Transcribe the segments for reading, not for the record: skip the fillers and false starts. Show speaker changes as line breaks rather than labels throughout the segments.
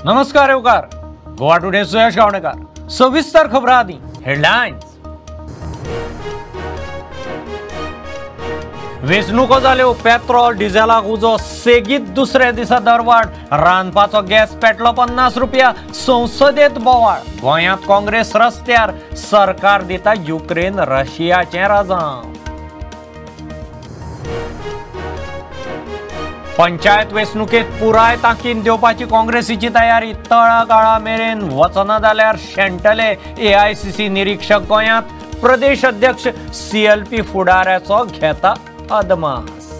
नमस्कार येवकार, गोवा टुडे सुयश गावणेकर. सविस्तर खबरां आदी हेडलायन्स. वेंचणुको जाल्यो, पेट्रोल डिझेलाक उजो, सेगीत दुसऱ्या दिसा दरवाड, रांदपाचो गॅस पेटलो 50 रुपया, संसदेत बोवाळ, गोंयांत काँग्रेस रस्त्यार, सरकार दिता युक्रेन रशियाचें राजांव. पंचायत वेंचणुकेत पुराय तांकीन दिवपाची काँग्रेसीची तयारी, तळागाळा मेरेन वचना जाल्यार शेणटले एआयसीसी निरीक्षक गोंयांत, प्रदेश अध्यक्ष सीएलपी फुडाऱ्याचो घेता अदमास.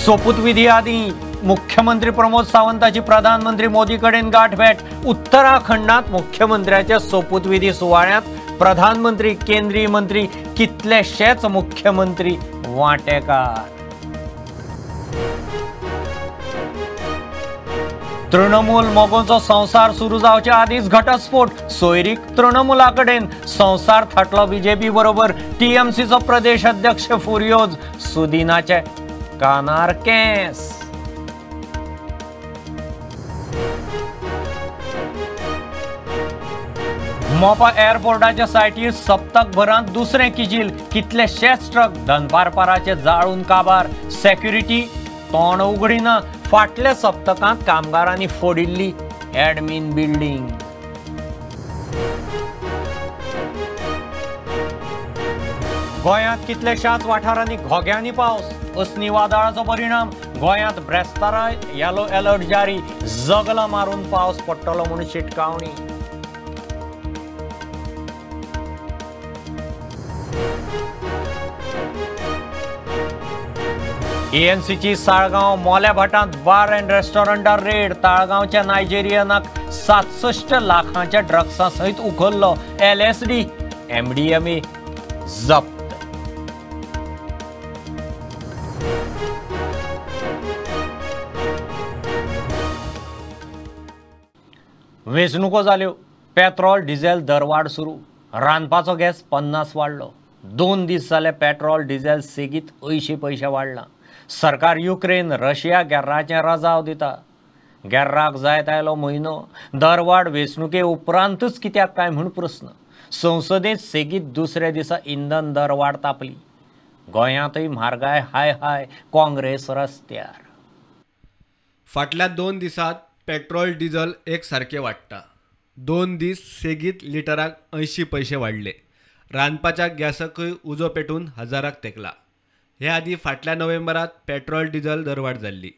सोपूतविधी आदी मुख्यमंत्री प्रमोद सावंताची प्रधानमंत्री मोदी कडेन गाठभेट. उत्तराखंडात मुख्यमंत्र्याच्या सोपूतविधी सुवाळ्यांत प्रधानमंत्री, केंद्रीय मंत्री, कितलेशेच मुख्यमंत्री वांटेकार. तृणमूल मगोचो संवसार सुरू जावचे आदींच घटस्फोट, सोयरीक तृणमूला कडेन, संवसार थाटलो बीजेपी बरोबर. टीएमसीचो प्रदेश अध्यक्ष फुर्योज, सुदिनाचे कानार केंस. मोपा एअरपोर्टाच्या सायटीर सप्तकभरांत दुसरें किजील, कितलेशेच ट्रक दनपारपाराचे जाळून काबार, सेक्युरिटी तोंड उगडिना. फाटल्या सप्तकांत कामगारांनी फोडिल्ली ॲडमिन बिल्डिंग. गोंयांत कितल्याशाच वाठारांनी घोग्यांनी पावस, असनी वादळाचो परिणाम. गोंयांत ब्रेस्तारा येलो अलर्ट जारी, जगला मारून पावस पडटलो म्हूण शिटकावणी. एएनसीची साळगांव मोल्या भाटांत बार अँड रेस्टॉरंटार रेड, ताळगांवच्या नायजेरियनाक 67 लाखांच्या ड्रग्सां सयत उखल्लो, एलएसडी एमडीएमए जप्त. वेंचणुको जाल्यो, पेट्रोल डिझेल दरवाड सुरू, रांदपाचो गॅस 50 वाडलो. 2 दीस जाले पेट्रोल डिझेल सेगीत 80 पयशे वाडलां. सरकार युक्रेन रशिया गेर्राचें रजाव दिता, गेर्राक जायत आयलो म्हयनो. दरवाड वेंचणुके उपरांतच कित्याक काय म्हूण प्रस्न. संसदेत सेगीत दुसऱ्या दिसा इंधन दरवाड तापली. गोंयांतय म्हारगाय हाय हाय, काँग्रेस रस्त्यार.
फाटल्या 2 दिसांत पेट्रोल डिझेल एक सारकें वाडटा. 2 दीस सेगीत लिटराक 80 पयशे वाडले. रांदपाच्या गॅसाकूय उजो पेटून 1000 तेंकला. हे आदी फाटल्या नोव्हेंबरात पेट्रोल डिझेल दरवाड जाल्ली.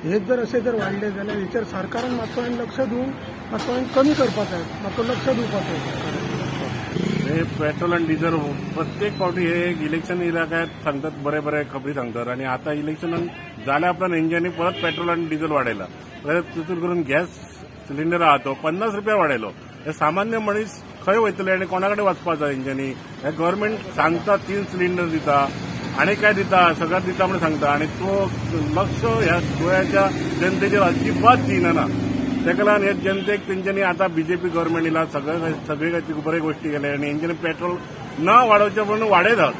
हे जर अशें जर वाडले जाल्यार हेचेर सरकारान मातसो लक्ष दिवन मातसो कमी करपाक जाय, मातसो लक्ष दिवपाक जाय.
हे पेट्रोल आनी डिझेल प्रत्येक फावटी हे इलेक्शन येयल्या काय सांगतात, बरे बरे खबरी सांगतात, आनी आतां इलेक्शन जाल्या उपरांत हेंच्यांनी परत पेट्रोल आनी डिझेल वाडयला. तितून करून गॅस सिलिंडर आहा तो 50 रुपया वाडयलो. हे सामान्य मनीस खंय वयतले आनी कोणा कडेन वचपाक जाय हेंच्यांनी? हे गव्हर्मेंट सांगता 3 सिलिंडर दिता आनी काय दिता, सगळ्यात दिता म्हणून सांगता, आनी तो लक्ष ह्या गोंयाच्या जनतेचेर अजिबात दिना. ताका लागून हे जनतेक तेंच्यांनी आतां बीजेपी गव्हर्मेंट येयला, सगळे बरे गोश्टी केले आनी हेंच्यांनी पेट्रोल न वाडोवचें म्हणून वाडयतात.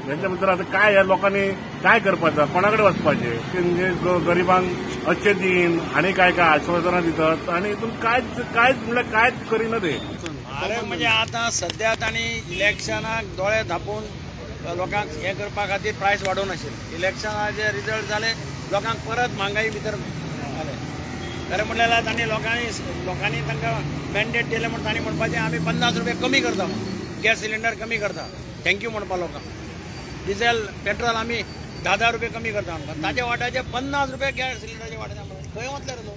हेंच्या भितर आतां काय ह्या लोकांनी काय करपाचें, कोणा कडेन वचपाचें? तेंचे गरिबांक अच्छे दिन आनी काय काय आश्वासनां दितात आनी हितून कांयच कांयच म्हणल्यार कांयच करिना ते.
अरे म्हणजे आतां सद्या तांणी इलेक्शनाक दोळे धांपून लोकांक हें करपा खातीर प्रायस वाडोवंक नाशिल्लें. इलेक्शनाचे रिजल्ट जाले, लोकांक परत म्हारगाई भितर आले. खरें म्हणल्यार तांणी लोकांनी तांकां मॅन्डेट दिलें म्हूण तांणी म्हणपाचें आमी 50 रुपया कमी करता म्हूण, गॅस सिलिंडर कमी करता, thank you म्हणपा लोकांक. डिझेल पेट्रोल आमी 10-10 रुपया कमी करता म्हणून, ताजे वाट्याचे 50 रुपया गॅस सिलिंडराचे वाट्याचे खंय वतले रे तो?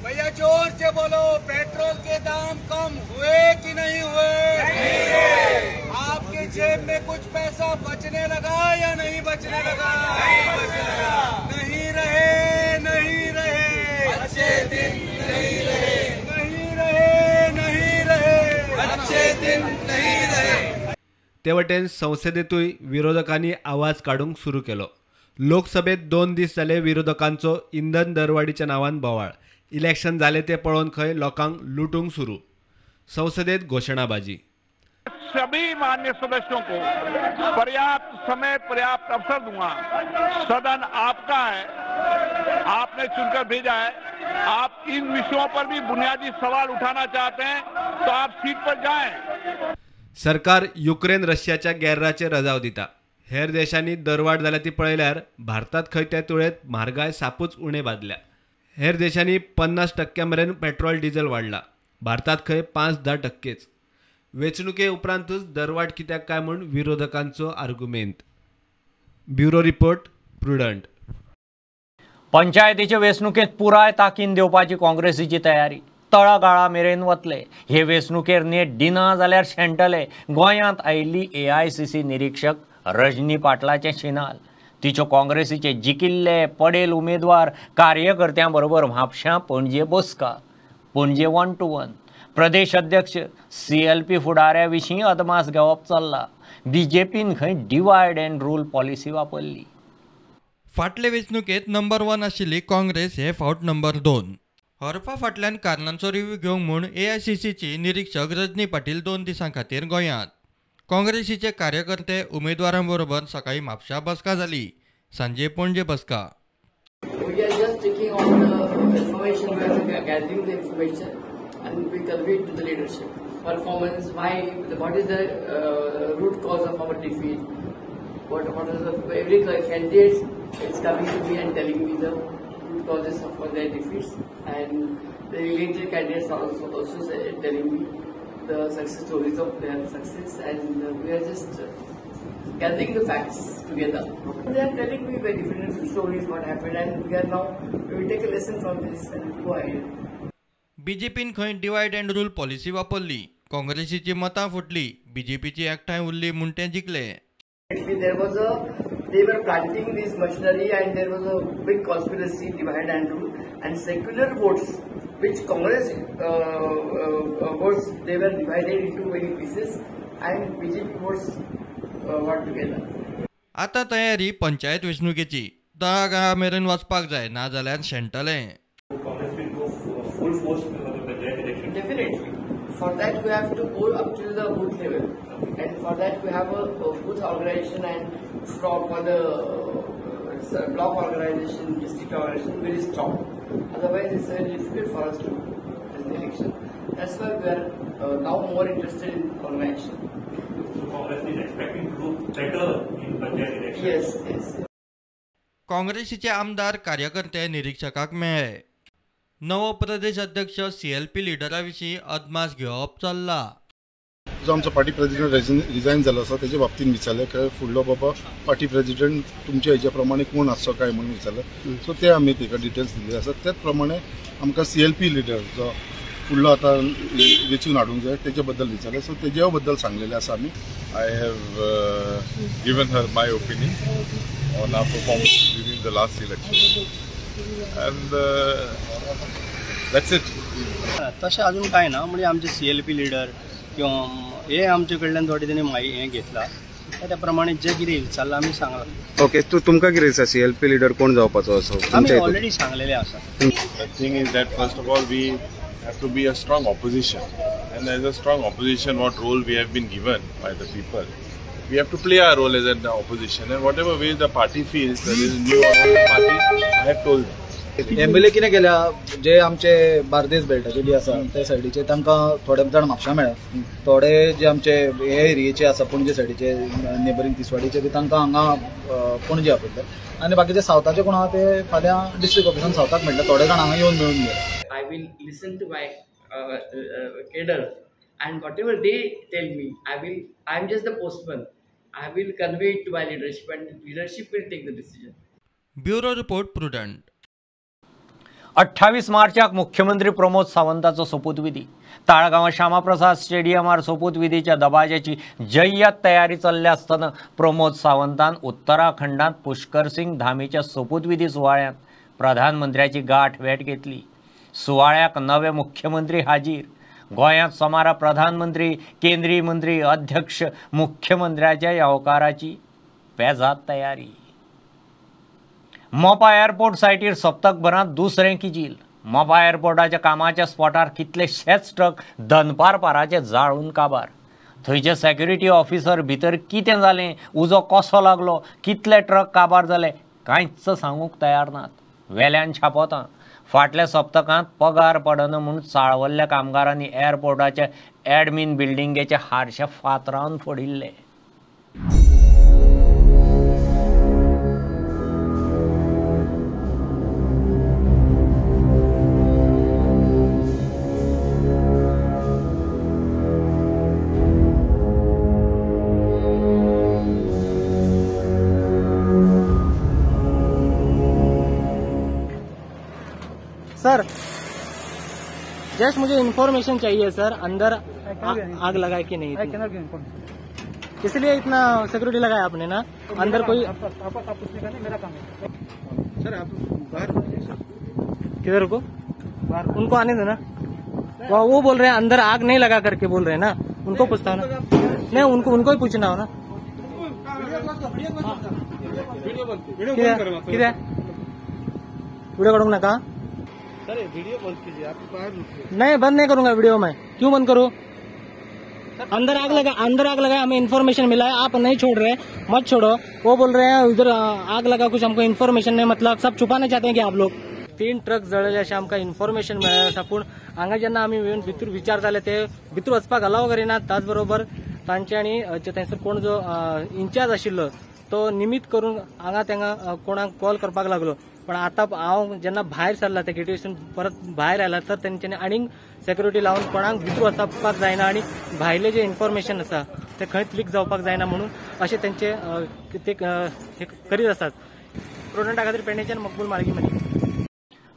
भैया जोर से बोलो, पेट्रोल के दाम कम हुए कि नहीं हुए? नहीं। आपके जेब में कुछ पैसा बचने लगा या नहीं बचने लगा? नहीं बचने लगा। नहीं रहे, नहीं रहे, अच्छे दिन नहीं रहे, नहीं रहे, नहीं रहे, अच्छे दिन नहीं रहे.
ते वटेन संसदेतूय विरोधकांनी आवाज काडूंक सुरू केलो. लोकसभेत 2 दीस जाले विरोधकांचो इंधन दरवाडीच्या नांवान बोवाळ. इलेक्शन जाले ते पळोवन खंय लोकांक लुटूंक सुरू. संसदेत घोशणाबाजी.
सभी मान्य सदस्यों को पर्याप्त समय, पर्याप्त अवसर दूंगा। सदन आपका है, आपने चुनकर भेजा है। आप इन विषयों पर भी बुनियादी सवाल उठाना चाहते हैं तो आप सीट पर जाएं।
सरकार युक्रेन रशियाच्या गॅर्राचेर रजाव दिता। हेर देशांनी दरवाड जाल्या ती पळयल्यार भारतात खंय त्या तुळेंत म्हारगाय सापूच उणें बादल्या। हेर देशांनी 50% मेरेन पेट्रोल डिझेल वाडला, भारतात खंय 5-10%। वेंचणुके उपरांतूच दरवाड कित्याक काय म्हूण विरोधकांचो आर्गुमेंत। Bureau report, Prudent.
पंचायतीचे वेंचणुकेंत पुराय ताकीन दिवपाची काँग्रेसीची तयारी। तळागाळा मेरेन वतले। हे वेंचणुकेर नेट दिना जाल्यार शेणटले। गोंयांत आयिल्ली AICC निरीक्षक रजनी पाटलाचें शिनाल। तिच्यो काँग्रेसीचे जिखिल्ले पडेल उमेदवार कार्यकर्त्यां बरोबर म्हापशां पणजे बसका। पणजे 1 to 1 प्रदेश अध्यक्ष CLP फुडाऱ्या विशीं अदमास घेवप चल्ला। बीजेपीन खंय डिवायड अँड रूल पॉलिसी वापरली।
फाटले वेंचणुकेंत नंबर 1 आशिल्ली काँग्रेस हे फावट नंबर 2। हरपा फाटल्यान कारणांचो रिव्ह्यू घेवंक म्हूण AICCची निरीक्षक रजनी पाटील 2 दिसां खातीर गोंयांत। काँग्रेसीचे कार्यकर्ते उमेदवारां बरोबर सकाळी म्हापशा बसका जाली, सांजे पणजे बसका।
We are just taking all the information, we are gathering the information and we convey it to the leadership. Performance, why, what is the root cause of our defeat? What is the, every candidate is coming to me and telling me the root causes of their defeats, and the related candidates are also telling me the success stories of their success, and we are just gathering the facts together. They are telling me very different stories what happened, and we are now, we will take a lesson from this and go ahead.
बीजेपीन खंय divide and rule policy वापरली, काँग्रेसीची मतां फुटली, बीजेपीची एकठांय उरली म्हूण ते जिखले।
There was a, they were planting this machinery and there was a big conspiracy, divide and rule, and secular votes which Congress votes, they were divided into many pieces and BJP votes got together.
आता तयारी पंचायत वेंचणुकेची, तळागाळा मेरेन वचपाक जाय, ना जाल्यार शेणटले।
Definitely. For that we have to go up to the booth level, and for that we have a booth organization, and for the block organization, district organization very strong. Otherwise it's very difficult for us to do the election. That's why we are now more interested in organization.
So Congress is expecting to do better in panchayat election.
Yes, yes.
काँग्रेसीचे आमदार कार्यकर्ते निरीक्षकाक मेळ्ळे। नवो प्रदेश अध्यक्ष CLP लिडरा विशीं अदमास घेवप चल्ला।
जो आमचो पार्टी प्रेसिडेंट रिजायन जालो आसा तेजे बाबतीन विचारलें की फुडलो बाबा पार्टी प्रेसिडेंट तुमच्या हेज्या प्रमाणे कोण आसचो काय म्हणून विचारलें। सो ते आमी तेका डिटेल्स दिल्ले आसा। त्याच प्रमाणे आमकां CLP leader जो फुडलो आतां वेंचून हाडूंक जाय तेजे बद्दल विचारलें। सो तेजे बद्दल सांगलेलें आसा आमी।
I have given her my opinion on our performance during the last election, and that's it.
तशें अजून कांय ना, म्हणजे आमचे CLP leader किंवा हे आमचे कडल्यान थोडे तेणी हें घेतला त्या प्रमाणे जे कितें विचारलां आमी सांगलां।
ओके, तूं तुमकां कितें दिसता CLP leader कोण जावपाचो असो?
आमी ऑलरेडी सांगलेलें आसा।
The thing is that first of all we have to be a strong opposition, and as a strong opposition what role we have been given by the people, we have to play our role as an opposition, and whatever way the party feels that is new or old party, I have told them.
MLA कितें केल्या, जे आमचे बार्देस बेल्टाचे बी आसा ते सायडीचे तांकां थोडे जाण म्हापशा मेळ्ळा, थोडे जे आमचे हे एरियेचे आसा पणजे सायडीचे नेबरींग तिसवाडीचे बी तांकां हांगा पणजे आपयतले, आनी बाकीचे सावथाचे कोण आहा ते फाल्यां डिस्ट्रिक्ट ऑफिसान सावथाक मेळटले, थोडे जाण हांगा येवन मेळून गेले।
I will listen to my cadre and whatever they tell me, I am just the postman. I will convey it to my leadership and leadership will take the decision.
Bureau report, Prudent.
28 मार्चाक मुख्यमंत्री प्रमोद सावंताचो सोपूतविधी। ताळगांव श्यामाप्रसाद स्टेडियमार सोपूतविधीच्या दबाज्याची जय्यत तयारी चल्ल्या आसतना प्रमोद सावंतान उत्तराखंडात पुष्कर सिंग धामीच्या सोपूतविधी सुवाळ्यांत प्रधानमंत्र्याची गाठ भेट घेतली। सुवाळ्याक नवे मुख्यमंत्री हाजीर। गोंयांत सोमारा प्रधानमंत्री, केंद्रीय मंत्री, अध्यक्ष, मुख्यमंत्र्याच्या येवकाराची पेजाद तयारी। मोपा एअरपोर्ट सायटीर सप्तकभरांत दुसरें किजील। मोपा एअरपोर्टाच्या कामाच्या स्पॉटार कितलेशेच ट्रक दनपार पाराचे जाळून काबार। थंयचे सेक्युरिटी ऑफिसर भितर कितें जालें, उजो कसो लागलो, कितले ट्रक काबार जाले कांयच सांगूंक तयार नात. वेल्यान छापोतां फाटल्या सप्तकांत पगार पडना म्हूण चाळवल्ल्या कामगारांनी एअरपोर्टाचे एडमिन बिल्डिंगेचे हारशे फातरावन फोडिल्ले.
सर जस्ट मुझे इन्फॉर्मेशन चाहिए सर, अंदर आग लगाए कि नहीं थी, इसलिए इतना सिक्योरिटी लगाया आपने ना? तो अंदर कोई
आप पूछने का नहीं, मेरा काम है सर. आप बाहर
किधर को उनको आने देना. वो बोल रहे हैं अंदर आग नहीं लगा करके बोल रहे हैं ना, उनको पूछता हो ना? नहीं उनको उनको ही पूछना हो ना. किधर वीडियो काढू नका
सर, वीडियो बंद कीजिए, आप बाहर रुकिए.
नहीं बंद नहीं करूंगा वीडियो मैं, क्यों बंद करूं? अंदर आग लगा, अंदर आग लगा, हमें इन्फॉर्मेशन मिला है, आप नहीं छोड़ रहे, मत छोड़ो. वो बोल रहे हैं उधर आग लगा, कुछ हमको इन्फॉर्मेशन नहीं, मतलब सब छुपाना चाहते हैं कि आप लोग. 3 ट्रक जळले अशें आमकां इन्फॉर्मेशन मेळ्ळें आसा, पूण हांगा जेन्ना आमी येवन भितर विचारताले ते भितर वचपाक अलाव करिना. त्याच बरोबर तांचे आनी थंयसर कोण जो इन्चार्ज आशिल्लो तो निमित्त करून हांगा तेंगा कोणाक कॉल करपाक लागलो. पण आता हांव जेन्ना भायर सरला त्या गेटीसून परत भायर आयला तर तेंच्यांनी आनीक सेक्युरिटी लावन कोणाक भितर वचपाक जायना आनी भायले जे इन्फॉर्मेशन आसा ते खंयच लीक जावपाक जायना म्हणून अशें तेंचे ते करीत आसात. प्रुडंटा खातीर पेडणेच्यान मकबूल माळगी.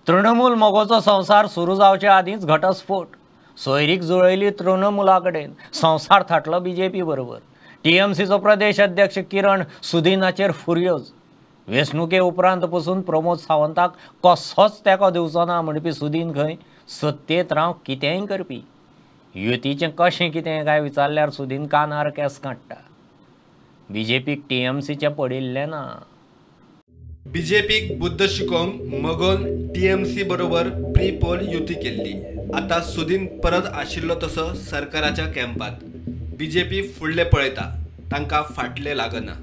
तृणमूल मगोचो संवसार सुरू जावचे आदींच घटस्फोट. सोयरीक जुळयली तृणमूला कडेन, संवसार थाटलो बीजेपी बरोबर. टीएमसीचो प्रदेश अध्यक्ष किरण सुदिनाचेर फुर्योज. वेंचणुके उपरांत पसून प्रमोद सावंताक कसोच तेंको दिवचो ना म्हणपी सुदीन खंय सत्तेत राव कितेंय करपी. युतीचें कशें कितें काय विचारल्यार सुदीन कानार केंस काडटा. बीजेपीक टीएमसीचें पडिल्लें ना.
बीजेपीक बुद्द शिकोवंक मगोन टीएमसी बरोबर प्री पोल युती केल्ली. आतां सुदीन परत आशिल्लो तसो सरकाराच्या कॅम्पात. बीजेपी फुडले पळयता, तांकां फाटले लागना.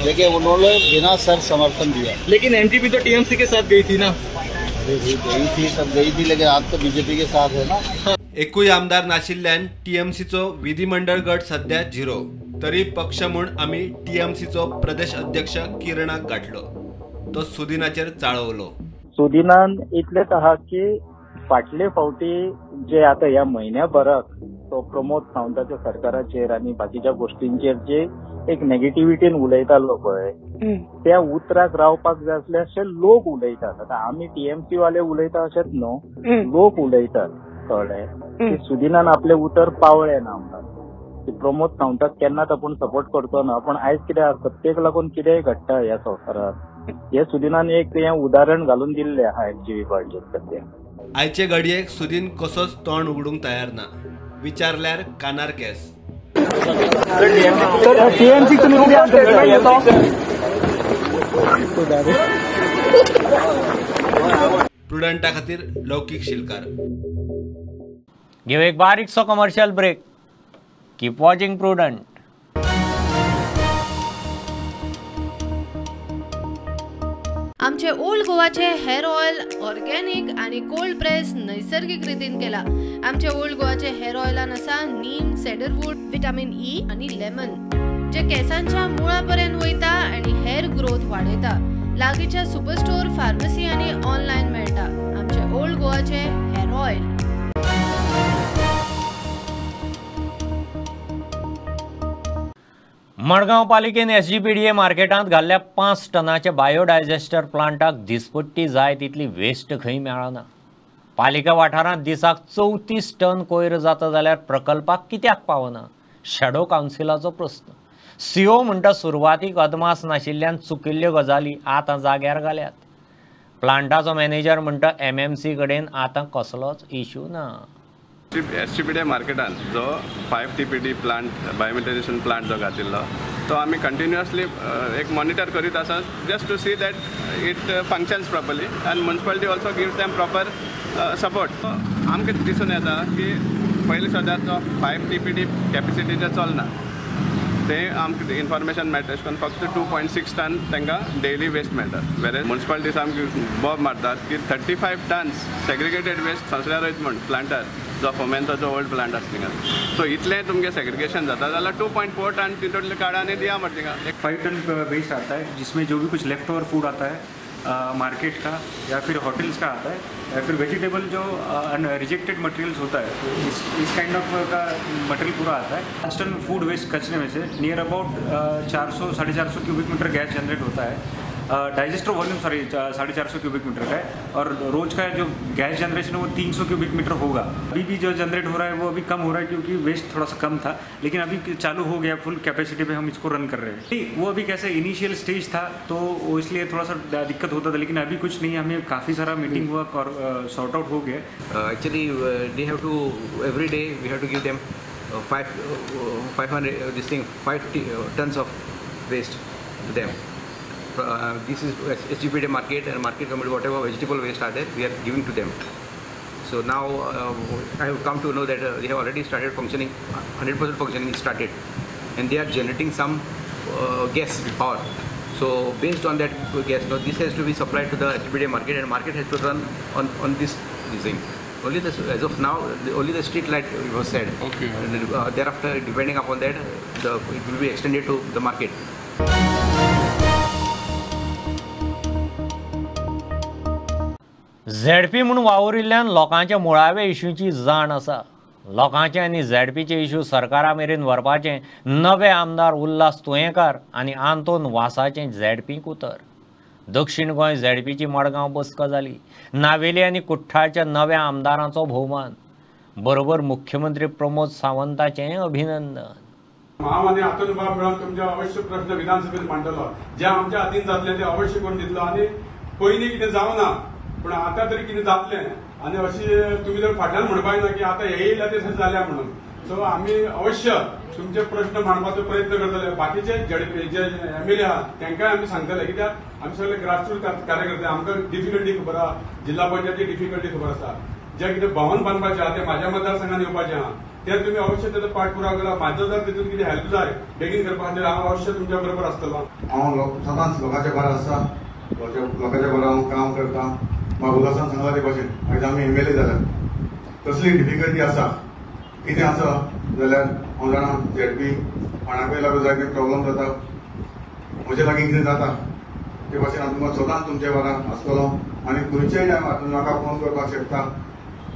लेकिन उन्होंने बिना सर समर्थन दिया.
लेकिन एमजीपी तो टीएमसी के साथ गई थी ना?
अरे गई थी, सब गई थी, लेकिन आज तो बीजेपी के साथ है ना.
एकूय आमदार नाशिल्ल्यान टीएमसीचो विधिमंडळ गट सध्या झिरो. तरी पक्ष म्हूण आमी टीएमसीचो प्रदेश अध्यक्ष किरणाक गाठलो, तो सुदिनाचेर चाळवलो.
सुदिनान इतलेंच आहा की फाटले फावटी जे आता ह्या म्हयन्या भराक तो प्रमोद सावंताच्या सरकाराचेर आनी बाकीच्या गोष्टींचेर जे एक नेगेटिव्हिटीन उलयतालो पळय, त्या उतराक रावपाक जाय आसले अशे लोक उलयतात. आतां आमी टीएमसी वाले उलयता अशेंच न्हू, लोक उलयतात. कळ्ळें की सुदिनान आपलें उतर पावळें ना म्हणून की प्रमोद सावंताक केन्नाच आपूण सपोर्ट करचो ना, पूण आयज कितें सत्तेक लागून कितेंय घडटा ह्या संवसारात, हे सुदिनान एक हें उदाहरण घालून दिल्लें आहा एमजीबी पार्टीक सद्या.
आयचे घडयेक सुदीन कसोच तोंड उगडूंक तयार ना, विचारल्यार कानार केस. प्रुडंटा खातीर लौकीक शिलकार.
घेऊ एक बारीकसो commercial break. Keep watching Prudent.
आमचे ओल्ड गोवाचे हेअर ऑयल ऑर्गेनिक आणि कोल्ड प्रेस नैसर्गिक रितीन केला. आमचे ओल्ड गोवाचे हेअर ऑयलान आसा नीम, सेडरवूड, विटामिन ई आणि लेमन, जे केसांच्या मुळापर्यंत वयता आणि हेअर ग्रोथ वाडयता. लागींच्या सुपरस्टोर, फार्मसी आणि ऑनलायन मेळटा. आमचे ओल्ड गोवाचे हेअर ऑयल.
मडगांव पालिकेन एसजीपीडीए मार्केटांत घाल्ल्या 5 टनाच्या बायोडायजेस्टर प्लांटाक दिसपट्टी जाय तितली वेस्ट खंय मेळना. पालिका वाठारांत दिसाक 34 टन कोयर जाता जाल्यार प्रकल्पाक कित्याक पावना, शॅडो कावन्सिलाचो प्रस्न. सीओ म्हणटा सुरवातीक अदमास नाशिल्ल्यान चुकिल्ल्यो गजाली आतां जाग्यार घाल्यात. प्लांटाचो मॅनेजर म्हणटा एमएमसी कडेन आतां कसलोच इश्यू ना.
एसजीपीडीए मार्केटान जो 5 TPD plant बायोमिथेनेशन प्लांट जो घातिल्लो तो आमी कंटिन्युअसली एक मॉनिटर करीत आसा, just to see that it functions properly and municipality also gives them proper support. आमकां दिसून येता की पयलीं सद्या तो 5 TPD कॅपेसिटीचेर चलना, ते आमकां इन्फॉर्मेशन मेळटा. अशें करून फक्त 2.6 टन तांकां डेली वेस्ट मेळटा. वेरेज मुन्सिपालिटी सामकी बोब मारतात की 35 टन्स सेग्रिगेटेड वेस्ट संवसार वयता म्हूण प्लांटार, जो फोमेंताचो ओल्ड प्लांट आसा थिंगा. सो इतलें तुमगें सेग्रिगेशन जाता जाल्यार 2.4 टन तितूंतले काडा आनी दिया मरे थिंगा.
5 टन वेस्ट आता है, जिसमें जो भी कुछ लेफ्ट ओवर फूड आता है मार्केट का या फिर होटल्स का आता है या फिर वेजिटेबल जो रिजेक्टेड मटेरियल्स होता है, तो इस काइंड ऑफ का मटेरियल पूरा आता है. 5 टन फूड वेस्ट कचरे में से near about 400 450 cubic metre gas generate होता है. Digester volume sorry 450 cubic metre का है और रोज़ का जो गैस जनरेशन है वो 300 क्यूबिक मीटर होगा. अभी भी जो जनरेट हो रहा है वो अभी कम हो रहा है क्योंकि वेस्ट थोड़ा सा कम था, लेकिन अभी चालू हो गया, फुल कैपेसिटी पे हम इसको रन कर रहे हैं. वो अभी कैसे इनिशियल स्टेज था तो वो इसलिए थोड़ा सा दिक्कत होता था, लेकिन अभी कुछ नहीं, हमें काफ़ी सारा मीटिंग हुआ और सॉर्ट आउट हो Gaya.
Actually they have to every day we have to give them 500 this thing 5 tons of waste to them. This is SGPD market and market committee, whatever vegetable waste are there, we are giving to them. So now I have come to know that they have already started functioning, 100% functioning started, and they are generating some gas power. So based on that gas, now this has to be supplied to the SGPD market, and market has to run on this thing. Only this, as of now, only the street light was said. Okay. And, thereafter, depending upon that, it will be extended to the market.
ZP म्हूण वावुरिल्ल्यान लोकांच्या मुळाव्या इश्यूची जाण आसा. लोकांचे आनी झेडपीचे issue सरकारा मेरेन व्हरपाचें नवे आमदार उल्हास तुयेंकार आनी आंतोन वासाचें झेडपीक उतर. दक्षिण गोंय झेडपीची मडगांव बसका जाली. नावेली आनी कुठ्ठाळच्या नव्या आमदारांचो भोवमान, बरोबर मुख्यमंत्री प्रमोद सावंताचें अभिनंदन.
हांव आनी आंतोन बाब मेळोन तुमचे अवश्य प्रश्न विधानसभेत मांडटलो, जे आमच्या हातीन जातले ते अवश्य करून दितलो. आनी पयलीं कितें जावना पूण आतां तरी कितें जातलें आनी अशी तुमी जर फाटल्यान म्हणपाक ना की आतां हे येयल्या ते जाल्या म्हणून. सो आमी अवश्य तुमचे प्रश्न मांडपाचो प्रयत्न करतले. बाकीचे जे एमएलए आहा तांकांय आमी सांगतले, कित्याक आमी सगळे ग्रासरूट कार्यकर्ते, आमकां डिफिकल्टी खबर आहा, जिल्हा पंचायती डिफिकल्टी खबर आसा. जे कितें भवन बांदपाचें आहा तें म्हाज्या मतदारसंघान येवपाचें आहा, ते तुमी अवश्य तेजो पाठपुरावा करा. म्हाजो जर तितून कितें हेल्प जाय बेगीन करपा खातीर हांव अवश्य तुमच्या बरोबर आसतलो.
हांव सदांच लोकांच्या बरो आसा, लोकांच्या बरो हांव काम करता. म्हाका उल्हासान सांगला ते भाशेन आयज आमी एमएलए जाल्या, कसली डिफिकल्टी आसा कितें आसा जाल्यार हांव जाणा झेडपी कोणाकूय लागून जायते प्रॉब्लम जाता, म्हजे लागीं कितें जाता ते भाशेन हांव तुमकां सदांच तुमचे वारा आसतलो आनी खंयच्याय टायमार तुमी म्हाका फोन करपाक शकता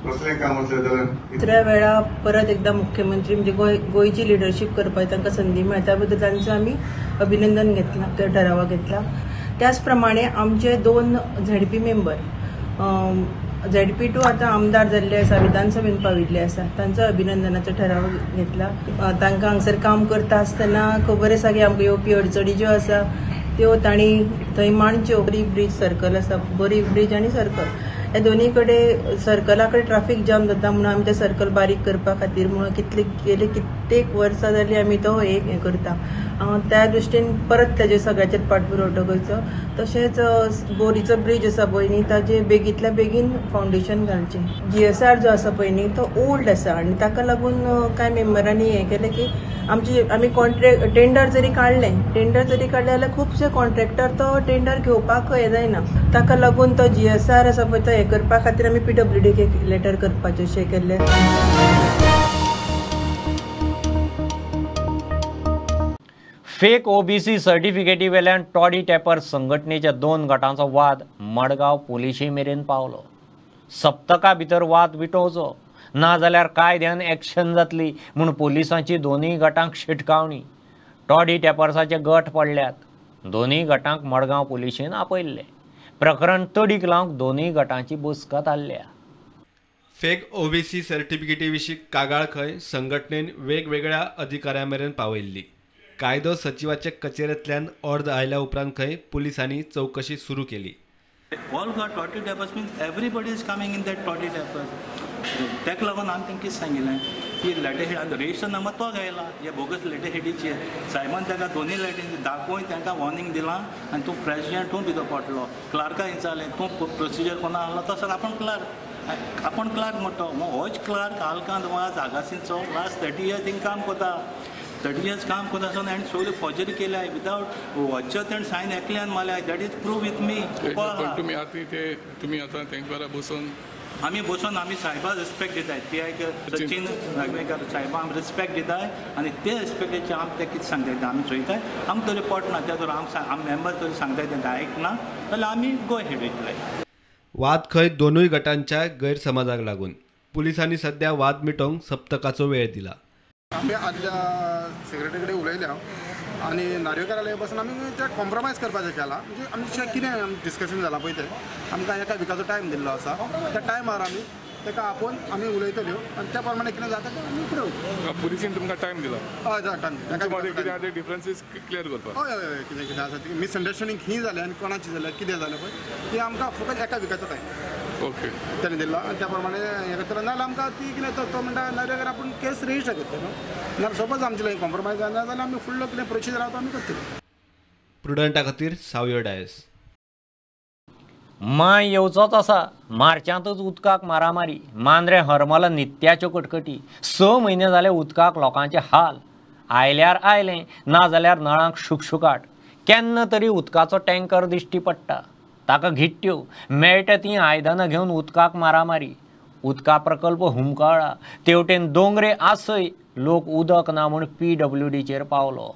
कसलें काम आसलें जाल्यार.
दुसऱ्या वेळा परत एकदा मुख्यमंत्री म्हणजे गोंयची लिडरशीप करपाची तांकां संदी मेळटा, त्या बद्दल तांचें आमी अभिनंदन घेतलां, त्या ठरावा घेतला. त्याच प्रमाणे आमचे 2 झेडपी मेंबर झेडपी 2 आतां आमदार जाल्ले आसा, विधानसभेन पाविल्ले आसा, तांचो अभिनंदनाचो ठराव घेतला. तांकां हांगसर काम करता आसतना खबर आसा की आमकां येवपी अडचणी ज्यो आसा त्यो तांणी थंय मांडच्यो. बोरी ब्रीज सर्कल आसा, बोरी ब्रीज आनी सर्कल ह्या दोनी कडेन सर्कला कडेन ट्राफीक जाम जाता म्हणून आमी तें सर्कल बारीक करपा खातीर म्हणून कितले गेले कित्येक वर्सां जाली आमी तो एक हें करता. त्या दृश्टीन परत ताजे सगळ्याचेर पाठपुरवठो करचो. तशेंच बोरीचो ब्रीज आसा पळय न्ही, ताजे बेगींतल्या बेगीन फावंडेशन घालचें. जीएसआर जो आसा पळय न्ही तो ओल्ड आसा आनी ताका लागून कांय मेंबरांनी हें केलें की आमची आमी कॉन्ट्रॅक्ट टेंडर जरी काडलें, टेंडर जरी काडलें जाल्यार खुबशे कॉन्ट्रॅक्टर तो टेंडर घेवपाक हें जायना. ताका लागून तो जीएसआर आसा पळय तो हें करपा खातीर आमी पीडब्ल्यूडीक एक लेटर करपाचें अशें केल्लें.
फेक ओबीसी सर्टिफिकेटी वेल्यान टॉडी टॅपर संघटनेच्या 2 गटांचो वाद मडगांव पुलिशे मेरेन पावलो. सप्तका भितर वाद विटोवचो ना जाल्यार कायद्यान एक्शन जातली म्हूण पुलिसांची दोनूय गटांक शिटकावणी. टॉडी टॅपर्साचे गट पडल्यात. दोनूय गटांक मडगांव पुलिशेन आपयल्ले. प्रकरण तडीक लावंक दोनूय गटांची बसका थारल्या.
फेक ओबीसी सर्टिफिकेटी विशीं कागाळ खंय संघटनेन वेगवेगळ्या अधिकाऱ्यां मेरेन पावयल्ली. कायदो सचिवाचे कचेरेंतल्यान अर्ज आयल्या उपरांत खंय पुलिसांनी चवकशी सुरू केली.
All got toddy tappers means everybody is coming in that toddy tappers. ताका लागून आमी तांकां सांगिल्लें की लेटर हेड रजिस्टर नंबर तो घायला हे बोगस लेटर हेडीचेर सायबान ताका दोनूय लेटरी दाखोवन तांकां वॉर्निंग दिलां आनी तूं प्रेसिडेंट तूं भितर पडलो, क्लार्का विचारलें तूं प्रोसिजर कोणा आहलो तसो आपूण क्लार्क. आपूण क्लार्क म्हणटा, होच क्लार्क आलकांत वाज आगासीचो लास्ट 30 इयर्स थिंग काम करता. 30 इयर्स काम करता आसतना हाणें सगळ्यो फोर्जरी केल्या विदावट वच्चो तेणें सायन एकल्यान मारल्या. That is prove with me.
तुमी आतां ते तुमी आतां तेंक बरा बसून
आमी बसून आमी सायबा रिस्पेक्ट दिताय. ते एक सचिन नागवेंकार सायबा आमी रिस्पेक्ट दिताय आनी ते रिस्पेक्टाचे आमी ते कितें सांगताय आमी चोयताय. आमकां तरी पटना त्या तर आम मेंबर तरी सांगताय तेंकां आयकना जाल्यार आमी गो हेड वयतले.
वाद खंय दोनूय गटांच्या गैरसमजाक लागून पुलिसांनी सध्या वाद मिटोवंक सप्तकाचो वेळ दिला.
आमी आदल्या सेक्रेटरी कडेन उलयल्या आनी नार्वेकाराले बसून आमी ते कॉम्प्रोमायज करपाचें केलां. म्हणजे आमचें कितें डिस्कशन जालां पळय तें आमकां एका विकाचो टायम दिल्लो आसा, त्या टायमार आमी ताका आपोवन आमी उलयतल्यो आनी त्या प्रमाणे कितें जाता तें आमी फुडें वयतले.
पुलिसीन तुमकां टायम दिला?
हय, टायम दिला.
कितें डिफरन्सीस क्लियर करपाक?
हय हय हय, कितें कितें आसा मिसअंडरस्टँडींग खंय जालें आनी कोणाची जालें कितें जालें पळय ती आमकां फकत एका विकाचो टायम
ओके
ताणें दिल्लो आनी त्या प्रमाणे हें करतलो. नाजाल्यार आमकां ती कितें तो म्हणटा नाजाल्यार आपूण केस रजिस्टर करतलो न्हू, नाजाल्यार सपोज आमचे लागीं कॉम्प्रोमायज जायना जाल्यार आमी फुडलो कितें प्रोसिजर आसा तो आमी करतले.
प्रुडंटा खातीर सावयो डायस.
माय येवचोच आसा. मार्चांतच उदकाक मारामारी. मांद्रे हरमला नित्याच्यो कटकटी. 6 म्हयने जाले उदकाक लोकांचे हाल. आयल्यार आयलें ना जाल्यार नळांक शुकशुकाट. केन्ना तरी उदकाचो टँकर दिश्टी पडटा, ताका घिट्ट्यो मेळटा तीं आयदनां घेवन उदकाक मारामारी. उदका प्रकल्प हुमकळ्ळा. तेवटेन दोंगरे आसय लोक उदक ना म्हूण PWDचेर पावलो.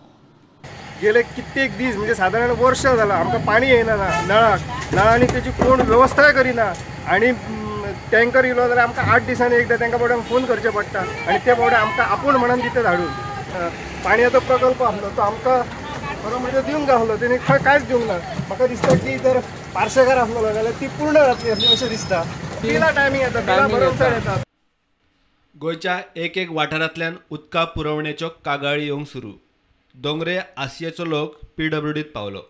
गेले कित्येक दीस म्हणजे साधारण वर्ष झाला आमकां पाणी येयना नळाक, नळांनी तेजी कोण वेवस्थाय करिना आनी टँकर येयलो जाल्यार आमकां 8 दिसांनी एकदां तांकां बाबड्यांक फोन करचे पडटा आनी ते बाबडे आमकां आपूण म्हणून दिता धाडून. पाणयाचो प्रकल्प आसलो तो आमकां खरो म्हणजे दिवंक जाय आसलो, तेणी खंय कांयच दिवंक ना. म्हाका दिसता की जर पार्सेकार आसलो जाल्यार ती पूर्ण जातली आसली अशें दिसता. बिलां टायमींग येता, बिलां भरमसाठ येता.
गोंयच्या एक एक वाठारांतल्यान उदका पुरवणेच्यो कागाळी येवंक सुरू. दोंगरे आसियेचो लोक PWDत पावलो.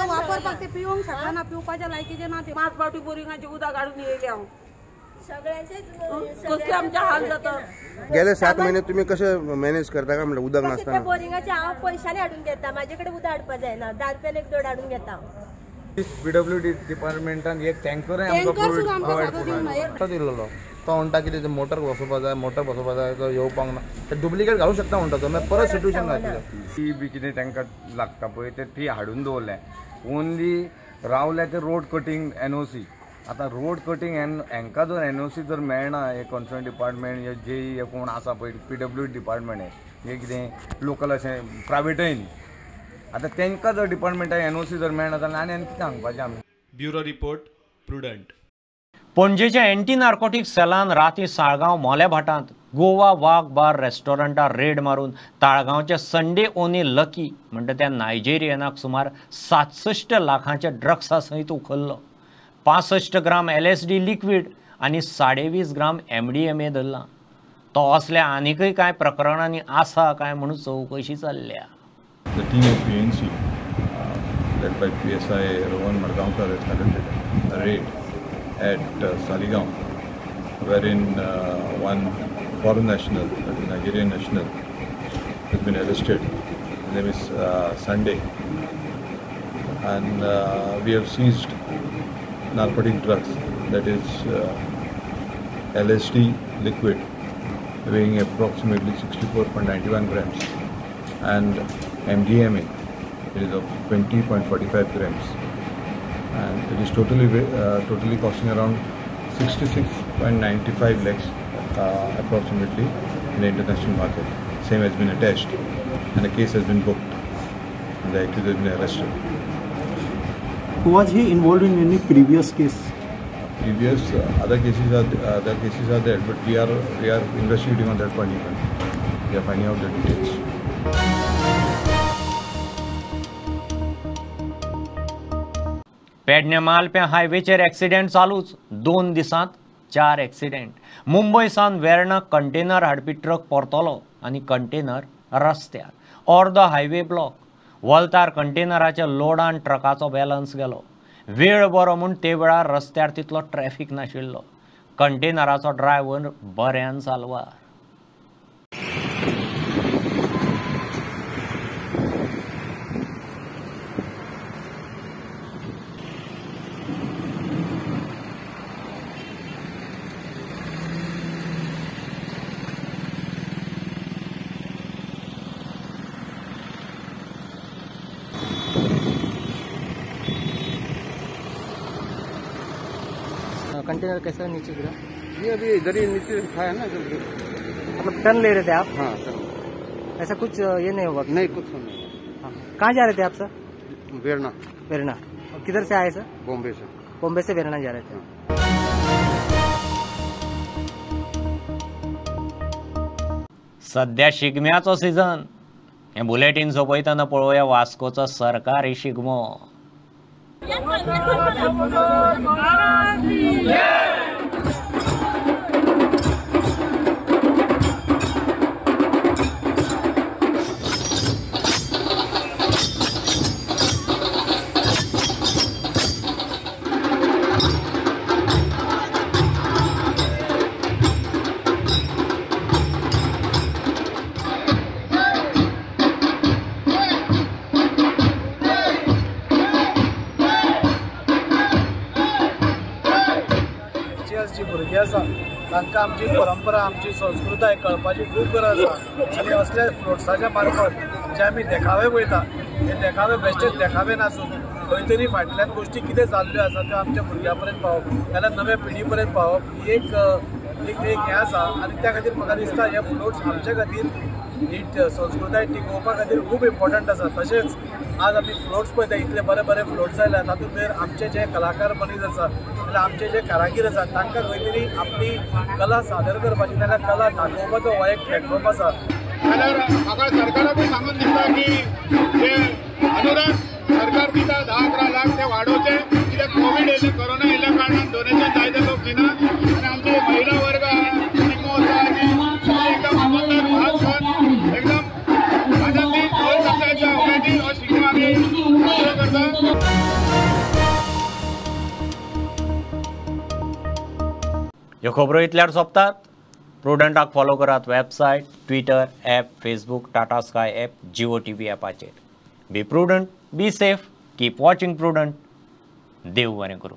वापरपाक ते पिवंक शकना, पिवपाच्या लायकीचे ना. 5 फावटी बोरिंगाचे उदक हाडून येयले हांव. कसले आमचे हाल जाता.
गेले 7 महिने तुम्ही कसे मॅनेज करता काय म्हणलं उदक नसताना?
बोरिंगाचे हांव पयशांनी हाडून घेता, माझे कडेन उदक हाडपा जायना. 10 रुपयान एक दोड हाडून घेता.
PWD डिपार्टमेंटान एक टँकरूय आमकां प्रोवायड दिल्लो. तो म्हणटा कितें मोटर बसोवपा जाय, मोटर बसोवपा जाय, तो येवपाक ना. ते डुप्लिकेट घालूंक शकता म्हणटा तो, मागीर परत सिट्युएशन जातलें. ती बी कितें तांकां लागता पळय ते ती हाडून दवरलें. ओनली रावल्या ते रोड कटींग NOC. आतां रोड कटींग हांकां जर NOC जर मेळना, हे कन्सर्न डिपार्टमेंट हे जेई हे कोण आसा पळय PWD department हे कितें लोकल अशें प्रायवेटय न्ही. आतां तांकां जर डिपार्टमेंटाक NOC जर मेळना जाल्यार आनी आनी कितें सांगपाचें आमी.
Bureau report, Prudent.
पणजेच्या एंटी नार्कोटिक सेलान राती साळगांव मोलेभाटांत गोवा वाग बार रेस्टॉरंटार रेड मारून ताळगांवचे संडे ओनी लकी म्हणटा त्या नायजेरियनाक सुमार 67 लाखांच्या ड्रग्सा सयत उखल्लो. 65 ग्राम LSD liquid आनी 20.5 ग्राम MDMA धरला. तो असल्या आनीकय कांय प्रकरणांनी आसा काय म्हणून चवकशी चल्ल्या.
The team of PNC led by PSI Rohan Madgaonkar has conducted a raid at Saligaon, wherein one foreign national, that is Nigerian national, has been arrested. His name is Sunday, and we have seized narcotic drugs, that is LSD liquid weighing approximately 64.91 grams and MDMA, it is of 20.45 grams, and it is totally costing around 66.95 lakhs approximately in the international market. Same has been attached and a case has been booked and the accused has been arrested.
Was he involved in any previous case?
Previous other cases are there, but we are investigating on that point even. We are finding out the details.
Pedne मालप्या हायवेचेर accident चालूच. 2 दिसांत 4 accident. Mumbai सावन Verna container हाडपी truck परतलो आनी container रस्त्यार. अर्दो highway block. वलतार कंटेनराच्या लोडान ट्रकाचो बॅलन्स गेलो. वेळ बरो म्हूण ते वेळार रस्त्यार तितलो ट्रॅफिक नाशिल्लो. कंटेनराचो ड्रायव्हर बऱ्यान साल्वार.
कंटेनर कैसा नीचे गिरा?
ये अभी इधर ही नीचे था ना,
मतलब टर्न ले रहे थे आप?
हाँ,
ऐसा कुछ ये नहीं हुआ?
नहीं, कुछ नहीं हुआ।
हाँ, कहाँ जा रहे थे आप सर?
वेरना।
वेरना। और किधर से आए सर?
बॉम्बे से।
बॉम्बे से वेरना जा रहे थे।
सध्या शिगम्याचो सीजन, हें बुलेटीन सोंपयतना पळोवया वास्कोचो सरकारी शिगमो.
जी भुरगीं आसा तांकां आमची परंपरा, आमची संस्कृताय कळपाची खूब गरज आसा आनी असल्या फ्लोट्साच्या मार्फत जे आमी देखावे पळयता हे देखावे बेश्टेच देखावे नासून खंय तरी फाटल्यान गोश्टी कितें जाल्ल्यो आसा त्यो आमच्या भुरग्यां पर्यंत पावप, नाल्यार नव्या पिढी पर्यंत पावप ही एक एक हें आसा आनी त्या खातीर म्हाका दिसता हे फ्लोट्स आमच्या खातीर ही संस्कृताय टिकोवपा खातीर खूब इम्पॉर्टंट आसा. तशेंच आज आमी फ्लोट्स पळयता, इतले बरे बरे फ्लोट्स आयल्या तातूंत भितर आमचे जे कलाकार मनीस आसा जाल्यार आमचे जे कारागीर आसा तांकां खंय तरी आपली कला सादर करपाची, तांकां कला दाखोवपाचो हो एक प्लॅटफॉर्म आसा.
जाल्यार म्हाका सरकाराकूय सांगून दिसता की जे अनुदान सरकार दिता 10-11 लाख ते वाडोवचे, कित्याक कोवीड येयले, कोरोना येयल्या कारणान डोनेशन जायते लोक दिना आनी आमचे महिला वर्ग शिगमोत्सवाची एकदम आनंदान भाग घेवन एकदम आनंदी ढोल ताशाच्या उमेदीन हो शिगमो आमी साजरो करता.
ह्यो खबरो इतल्यार सोंपतात. प्रुडंटाक फॉलो करात website, Twitter, app, Facebook, Tata Sky app, Jio TV ॲपाचेर. Be prudent, be safe, keep watching Prudent. देव बरें करूं.